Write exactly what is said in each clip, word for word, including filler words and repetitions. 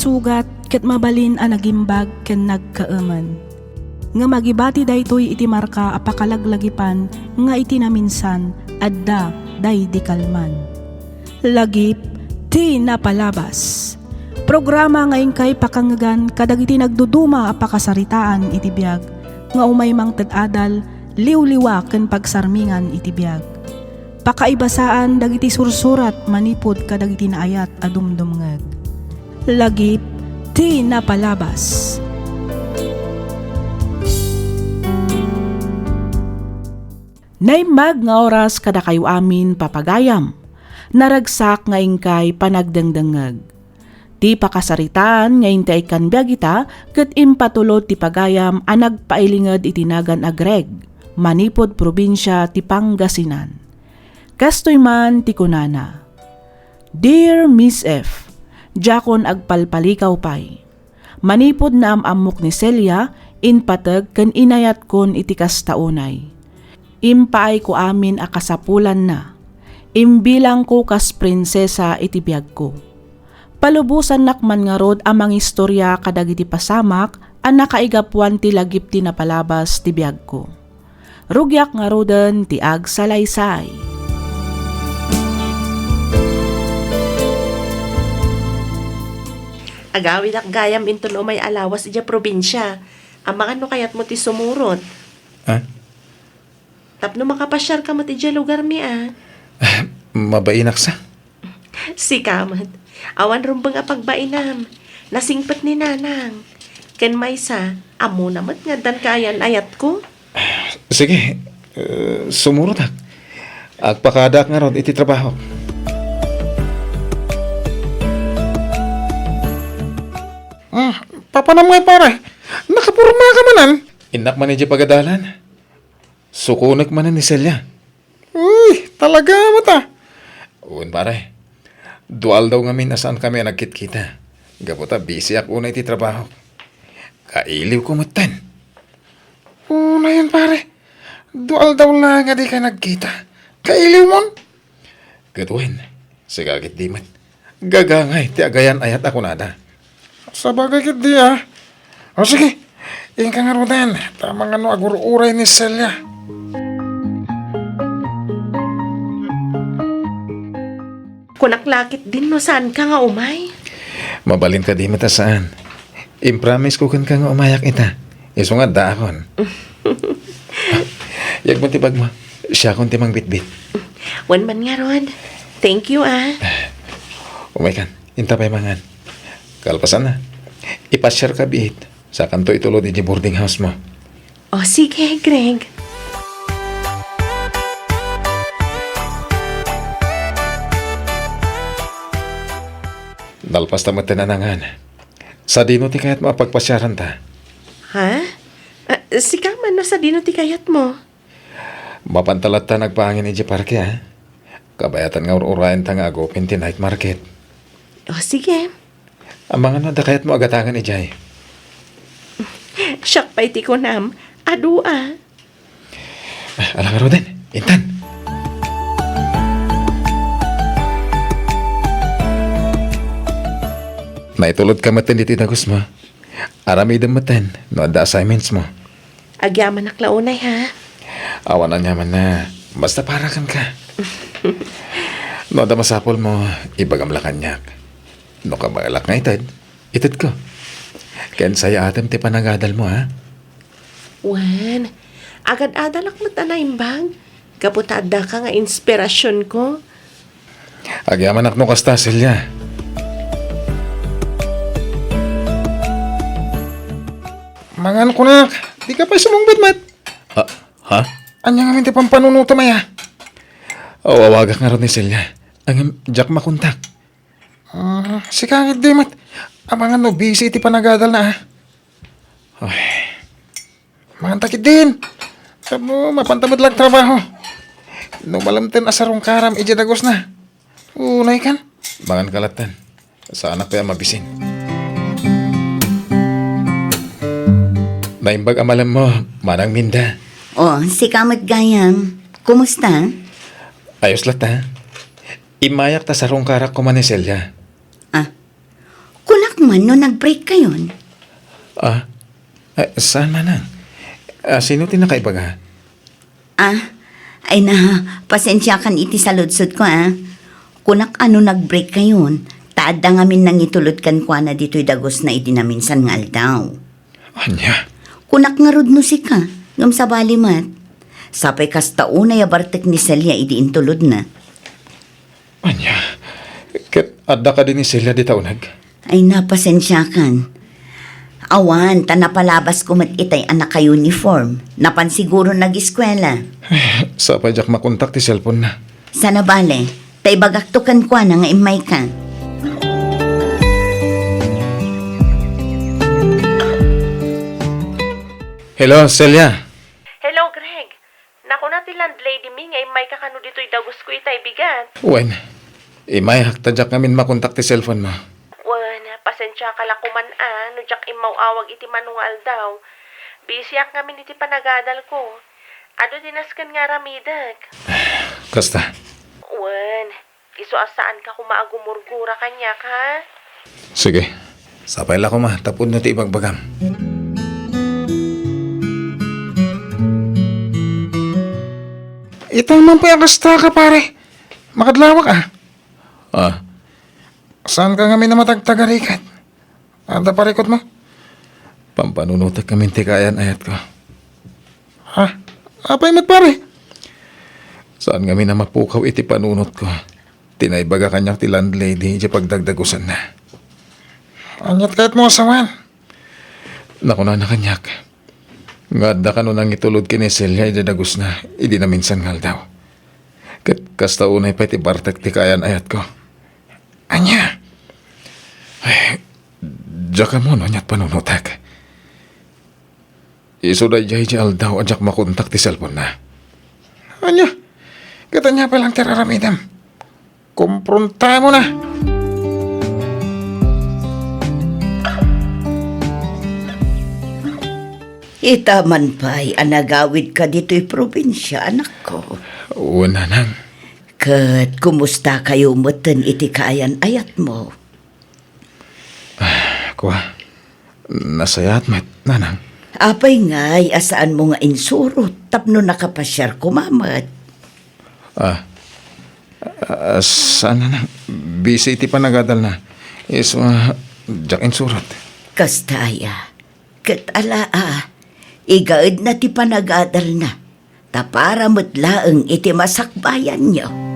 Sugat ket mabalin a nagimbag ken nagkaemen. Ngem agibati daytoy iti marka a pakalaglagipan nga iti naminsan adda daydi kalman. Lagip ti napalabas. Programa nga inkay pakangngegan kadagiti nagduduma a pakasaritaan iti biag nga umay mangted adal, liwliwa ken pagsarmingan iti biag. Pakaibasaan dagiti sursurat manipud kadagiti naayat a dumdumngeg. Lagip ti napalabas. Naimbag nga oras kadakayo amin, papagayam. Naragsak nga inkay panagdengdengngeg. Ti pakasaritaan nga inti ay kanbiag ita ket impatulod ti pagayam a nagpailinged iti nagan a Greg, manipud probinsia ti Pangasinan. Kastoy man ti kunana, "Dear Miss F, diakon agpalpalikaw pay. Manipud naam-ammok ni Celia, impateg ken inayatkon iti kasta unay. Impaayko amin a kasapulanna. Imbilangko kas prinsesa iti biagko. Palubosannak man ngarud a mangistorya kadagiti pasamak a nakaigapuan ti lagip ti napalabas ti biagko. Rugiak ngaruden ti agsalaysay." Agawidak gayam inton umay a lawas idiay probinsia. Amangan no kayatmo ti sumurot. Ah? Tapno makapasiarka met idiay lugarmi a. Mabainak sa. Sika met. Awan rumbeng a pagbainam. Nasingpet ni Nanang. Ken maysa, ammona met nga addan kaayan-ayatko. Sige, eh, sumurotak. Agpakadaak ngarud iti trabahok. Ah, papanam ngay, pare? Nakaporma ka manen? Innak man idiay pagadalan. Sukonek manen ni Celia. Uy, talaga met a. Wen, pare. Dua aldaw ngamin a saankami a nagkitkita. Gapu ta busyak unay iti trabaho. Kailiwko metten. Unayen, pare. Dua aldaw laeng a dikay nagkita. Kailiwmon? Ket wen, sika ketdi met. Gagangay ti agayan-ayat a kunada. Sabagay ketdi a. O sige, inka ngaruden, ta amangan no agur-uray ni Celia. Kunak la ketdin no saanka nga umay. Mabalin kadi met a saan. Impromise ko kenka nga umayak ita. Isu nga addaakon. Yagmo ti bagmo. Siakon ti mangbitbit. Wen man ngarud. Thank you, ah. Umaykan. Inta pay mangan. Kalpasanna, ipasiarka biit. Sakanto itulod idiay boarding house mo. O, sige, Greg. Nalpas ta met ti nanangan. Sadino ti kayatmo a pagpasiaranta? Ha? Ah, sika man no sadino ti kayatmo? Mapanta latta nagpaangin idiay parke, a? Kabayatan nga ur-urayenta nga agupin ti night market. O, sige. Amangan no adda kayatmo a gatangen idiay. Siak pay ti kunam, adu a. Ah, ala ngaruden, intan. Naitulodka metten ditoy dagusmo. Aramidem metten no adda assignments mo. Agyamanak la unay, ha? Awan aniamanna. Basta para kenka. No adda masapulmo, ibagam la kaniak. No kabaelak nga ited, itedko. Ken sayaatem ti panagadalmo, ha? Wen, agad-adalak met a naimbag. Gapu ta addaka nga inspirasionko. Agyamanak no kasta, Celia. Mangan kunak, dika pay sumungbit met. Ah, ha? Ania ngamin ti pampanunotem aya? Aw-awagak ngarud ni Celia. Ngem diak makontak. Ah, sika ketdi met. Amangan no busy iti panagadalna, a. Ay. Manganta ketdin. Tapno mapanta met la agtrabaho. No malemten a sarungkaram idiay dagusna. Unaykan. Manganka latta. Saanak pay a mabisin. Naimbag a malemmo, Manang Minda. O, sika met gayam. Kumusta? Ayos latta. Immayak ta sarungkarak koma ni Celia. Ah, kunak man no nag-break kayon? Ah, eh, saan, Nanang? Ah, sino ti nakaibaga? Ah, ay na, pasensiakan iti saludsod ko, ah. Kunak a no nag-break kayon, ta adda ngamin nangitulod kenkuana ditoy dagusna idi naminsan nga aldaw. Ania? Kunak ngarud no sika, ngem sabali met. Sapay kasta unay a bartek ni Celia idi intulodna. Ania? Ket adda kadi ni Celia dita uneg? Ay, na, pasensiakan. Awan, ta napalabasko met itay a naka-uniform. Napan siguro nag-eskuela. Sapay diak makontak ti cellphone-na. Sana bale, ta ibagakto kenkuana nga immayka. Hello, Celia. Hello, Greg. Nakuna ti landlady mi nga immayka kano ditoy dagusko itay bigat. Wen, imayak ta diak ngamin makontak ti cellphone-mo. Wen, pasensiaka la koman a no diak immaw-awag iti mano nga aldaw. Busyak ngamin iti panagadalko. Adu ti nasken nga aramidek. Kasta. Wen, isu a saanka koma a gumurgura kaniak, ha? Sige. Sapay la koma, ta pudno ti ibagbagam. Ita man pay a kastaka, pare. Makadlawak, ah. Ah. Saanka ngamin a matagtagarigat? Adda parikutmo? Pampanunotek ngamin ti kaayan-ayatko. Ha? Apay met, pare? Saan ngamin a mapukaw iti panunotko ti naibaga kaniak ti landlady idiay pagdagdagusanna. Aniat kayatmo a sawen? Nakunana kaniak nga adda kano nangitulod ken ni Celia idiay dagusna idi naminsan nga aldaw. Ket kasta unay pay ti bartek ti kaayan-ayatko. Ania? Ay, diak ammo no aniat panunotek. Isu daydiay ti aldaw a diak makontak ti cellphone-na. Ania? Ket ania pay laeng ti aramidem? Komprontamona. Ita man pay a nagawidka ditoy probinsia, anakko. Wen, nanang. Ket kumustakayo metten iti kaayan-ayatmo? Ah, kua, nasayaat met, nanang. Apay ngay a saanmo nga insurot tapno nakapasiar koma met? Ah, ah, saan, nanang. Busy iti panagadalna. Isu a, ah, diak insurot. Kasta aya. Ket ala a, igaedna ti panagadalna, ta para met laeng iti masakbayanyo.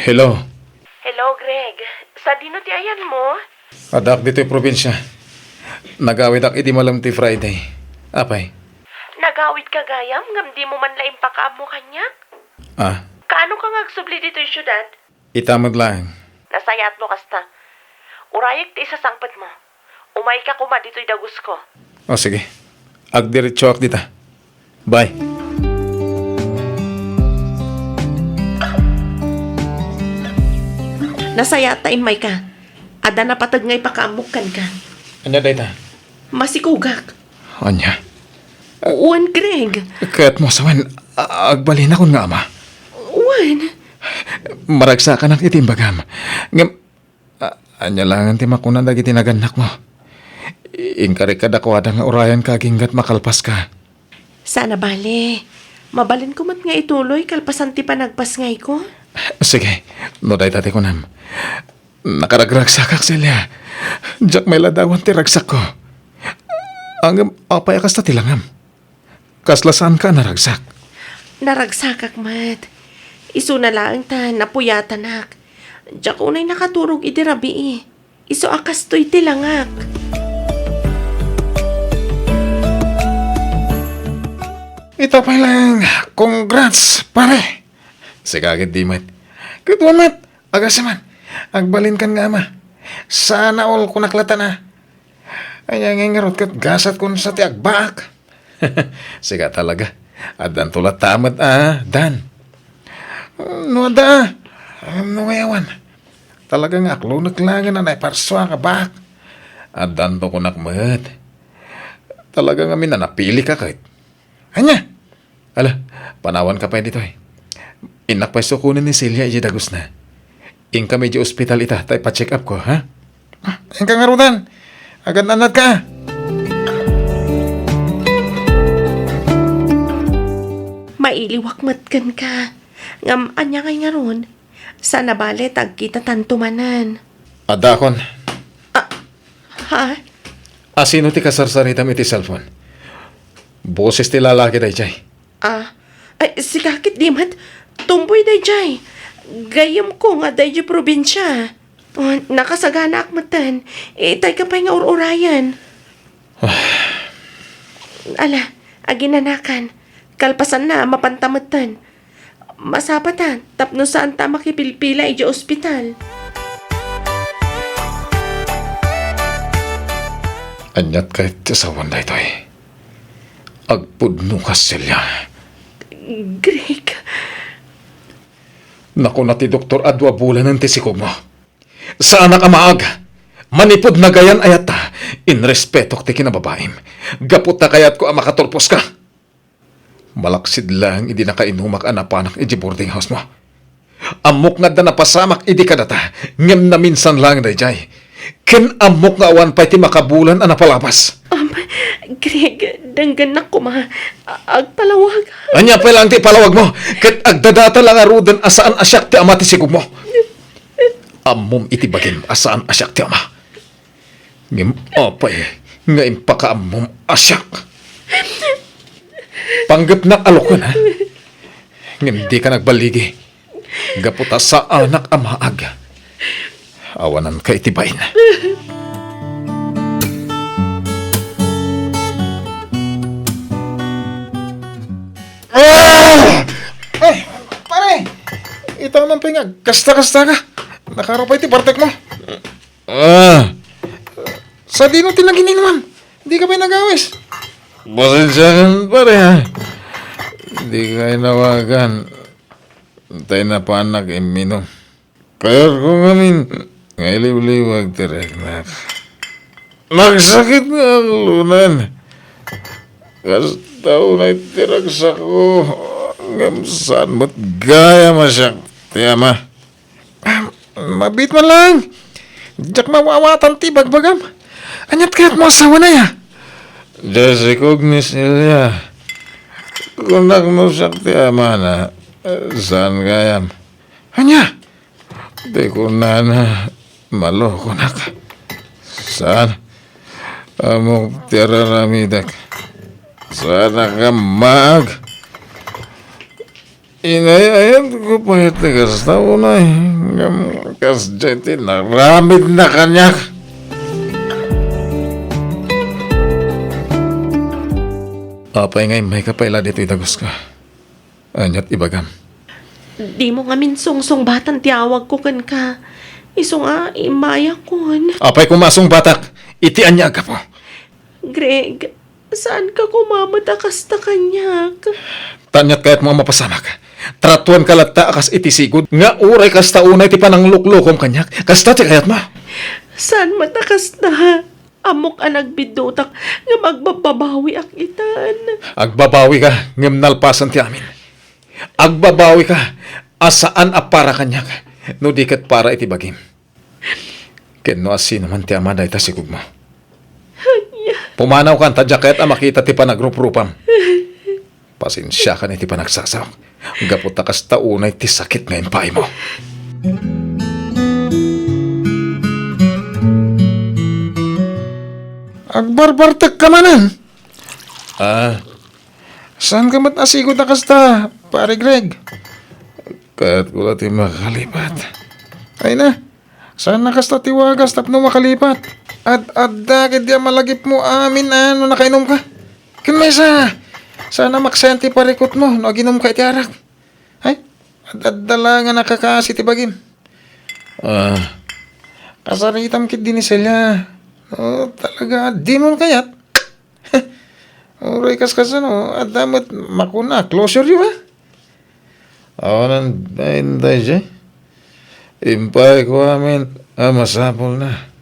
Hello. Hello, Greg. Sadino ti ayanmo? Addaak ditoy probinsia. Nagawidak idi malem ti Friday. Apay? Nagawidka gayam ngem dimo man la impakaammo kaniak? Ah. Kaanoka nga agsubli ditoy siudad? Ita met laeng. Nasayaatmo kasta. Urayek ti isasangpetmo. Umayka koma ditoy dagusko. O, sige. Agdiretsoak dita. Bye. Nasayaat ta immayka. Adda napateg nga ipakaammok kenka. Ania dayta? Masikogak. Ania? Wen, Greg. Kayatmo a sawen, a-, agbalinakon nga ama? Wen. Maragsakanak iti imbagam. Ngem, a-, ania laengen ti makuna dagiti nagannakmo? Inkarik kadakuada nga urayanka aginggat makalpaska. Sana bale. Mabalinko met nga ituloy kalpasan ti panagpasngayko. Sige, no dayta ti kunam. Nakaragragsakak, Celia. Diak mailadawan ti ragsakko. Ngem apay a kasta ti langam? Kasla saanka a naragsak? Naragsakak met. Isuna laeng ta napuyatanak. Diak unay nakaturog idi rabii. Isu a kastoy ti langak. Ita pay laeng, congrats, pare. Sika ketdi met. Ket wen met, agasem man. Agbalinkan nga ama. Sana all kunak latta a. Ania ngay ngarud ket gasatko sa ti agbaak. Sika talaga. Addanto latta met a, Dan. No adda a. No ngay awan. Talaga nga aklonek laengen a naiparsuak a baak. Addanto kunak met. Talaga ngamin a napilika ket. Ania? Ala, panawanka pay ditoy. Innak pay sukonen ni Celia idiay dagusna. Inkami idiay ospital ita ta ipa-check up ko, ha? Ah, inka ngaruden. Agannad-annadka. Mailiwak met kenka. Ngem ania ngay ngarud? Saan a bale ta agkitatanto manen. Addaakon. Ah, ha? Asino ti kasarsaritam iti cellphone? Boses ti lalaki daydiay. Ah, ay, sika ket di met. Tumboy daydiay. Gayyemko nga daydiay probinsia. Oh, nakasaganaak metten. Itayka pay nga ur-urayen. Ala, aginanakan. Kalpasanna, mapanta metten. Masapata, tapno saanta a makipilpila idiay ospital. Aniat kayat ti asawan daytoy? Agpudno ka, Celia. Greg. Nakuna ti doktor a dua bulanen ti sikogmo. Saanak a maag. Manipud nagayan a yatta, inrespetok ti kinababaim. Gapu ta kayatko a makaturposka. Malaksid laeng idi nakainumak a napanak idiay boarding house mo. Ammok nga adda napasamak idi kadata, ngem naminsan laeng daydiay. Ken ammok nga awan pay ti makabulan a napalabas. Um, Greg, denggennak koma. A-, agpalawag. Ania pay laeng ti ipalawag mo? Ket agdadata la ngaruden a saan a siak ti ama ti sigog mo. Ammom iti bagim a saan a siak ti ama. Ngem apay nga impakaammom a siak? Panggepnak a loken, ha? Ngem dika nagballigi. Gapu ta saanak a maag. Awananka iti bain. Ah! Ay, pare! Ita man pay nga kasta-kasta ka. Nakaro pay ti bartek mo. Ah! Sadino ti nagininumam? Di ka pay nagawis? Pasensiakan, pare, ha? Di ka inawagan. Tay napanak imminum. Kayatko ngamin nga iliwliwag ti riknak. Nagsakit nga aglunan. Kasta unay ti ragsakko, ngem saan met gayam a siak ti ama. Ah, mabiit man lang. Diak maawatan ti ibagbagam. Aniat kayat mo asawa na ya? Jessica Agnes Elia. Kunak no siak ti amana, saan gayam? Ania? Ti kunana, malokonak. Saan? Ammok ti ar-aramidek. Saanak a maag. Inay-ayat ko pay ti kasta unay. Ngem kasdiay ti naramidna kaniak. Apay nga immayka pay la ditoy daguska? Aniat ibagam? Dimo ngamin sungsungbatan ti awagko kenka. Isu nga immayakon. Apay koma a sungbatak? Iti ania a gapu? Greg, saanka koma met a kasta kaniak? Ta aniat kayatmo a mapasamak? Tratuanka latta a kas iti sigud nga uray kasta unay ti panangluklukom kaniak. Kasta ti kayatmo? Saan met a kasta? Ammok a nagbiddutak ngem agbabbabawiak itan. Agbabawika ngem nalpasan ti amin. Agbabawika a saan a para kaniak no di ket para iti bagim. Ken no asino man ti ama dayta sigugmo. Ania? Pumanawkan ta diak kayat a makita ti panagruprupam. Pasensiakan iti panagsasaok. Gapu ta kasta unay ti sakit nga impaaymo. Agbarbartekka manen. Ah. Saanka met a sigud a kasta, Pare Greg? Kayatko la ti makalipat. Ay na, saan a kasta ti wagas tapno makalipat? Ad-adda ketdi a malagipmo amin a no nakainumka. Ken maysa, saan a maksayan ti parikutmo no aginumka iti arak. Ay, ad-adda la nga nakakaasi ti bagim. Ah, kasaritam ketdi ni Celia. Oh, talaga, dimon kayat. Uray kaskasano, adda met makuna, closer you, ha? Awanan, ay, daydiay. Impayko amin a masapulna.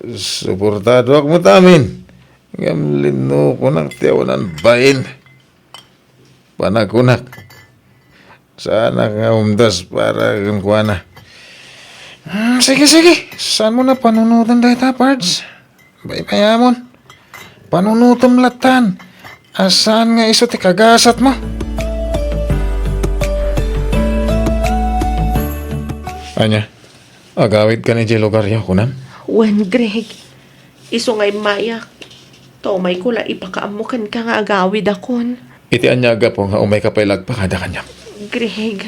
Suportadoak met amin. Ngem linnukonak ti awanan bain. Panagkunak, saanak nga umdas para kenkuana. Hmm, sige, sige. Saan mo na panunutan dayta, Pards? Baybayamon. Panunutom latan. Asaan nga isu ti kagasat mo? Anya, agawid ka ni Jay Lugario, kunam? Wen, Greg. Isu nga immayak. Tumayko la ipakaammo kenka nga agawidakon. Iti ania a gapu nga umayka pay la agpakada kaniak? Greg,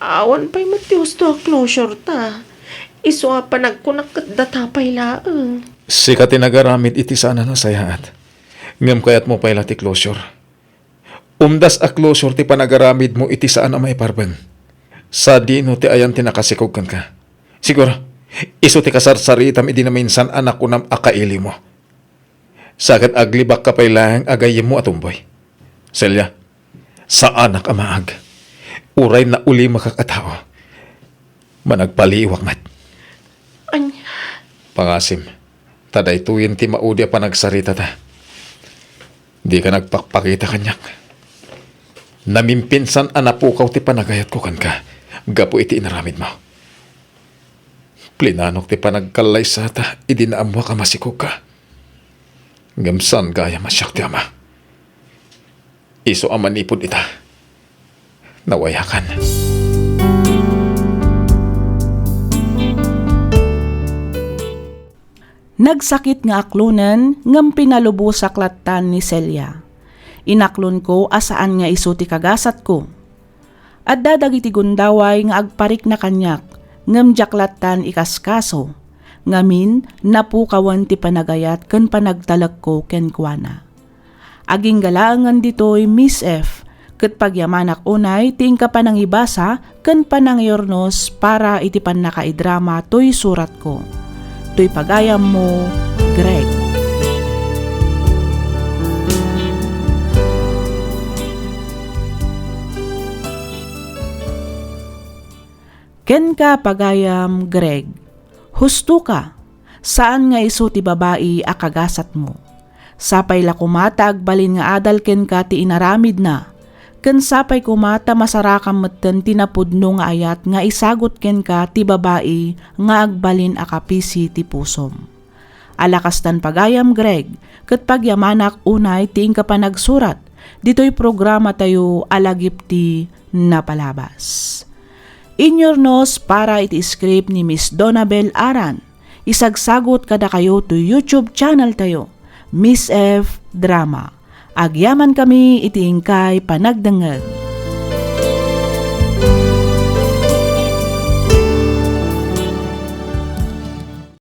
awan pay met ti husto a closure ta. Isu a panagkunak ket data pay laeng. Sika ti nagaramid iti saan a nasayaat. Ngem kayatmo pay la ti closure. Umdas a closure ti panagaramidmo iti saan a maiparbeng. Sadino ti ayan ti nakasikog kenka? Siguro, isu ti kasarsaritam idi naminsan a nakunam a kailiwmo. Sa ket aglibakka pay laeng a gayyemmo a tumboy. Celia, saanak a maag. Uray naulimakak a tao, managpaliiwak met. Anya? Pangasim, ta daytoyen ti maudi a panagsaritata. Dika nagpakpakita kaniak. Namimpinsan a napukaw ti panagayatko kenka gapu iti inaramidmo. Plinanok ti panagkallaysata idi naammoak a masikogka. Ngem saan gayam a siak ti ama. Isu a manipud ita, nawayakan. Nagsakit nga aklonen ngem pinalubosak lattan ni Celia. Inaklonko a saan nga isu ti kagasatko. Adda dagiti gundaway nga agparikna kaniak, ngem diak lattan ikaskaso. Ngamin, napukawen ti panagayat ken panagtalekko kenkuana. Agingga laengen ditoy, Miss F, ket pagyamanak unay ti inka panangibasa ken panangiurnos para iti pannakaidrama toy suratko. Toy pagayammo, Greg. Kenka, pagayam Greg, hustoka, saan nga isu ti babai a kagasatmo. Sapay la koma ta agbalin nga adal kenka ti inaramidna, ken sapay koma ta masarakam metten ti napudno nga ayat nga isagut kenka ti babai nga agbalin a kapisi ti pusom. Ala kastan, pagayam Greg, ket pagyamanak unay ti inka panagsurat ditoy programatayo a Lagip ti Napalabas. Inyurnos para iti script ni Miss Donabel Aran. Isagsagut kadakayo toy YouTube channel tayo, Miss F Drama. Agyamankami iti inkay panagdengngeg.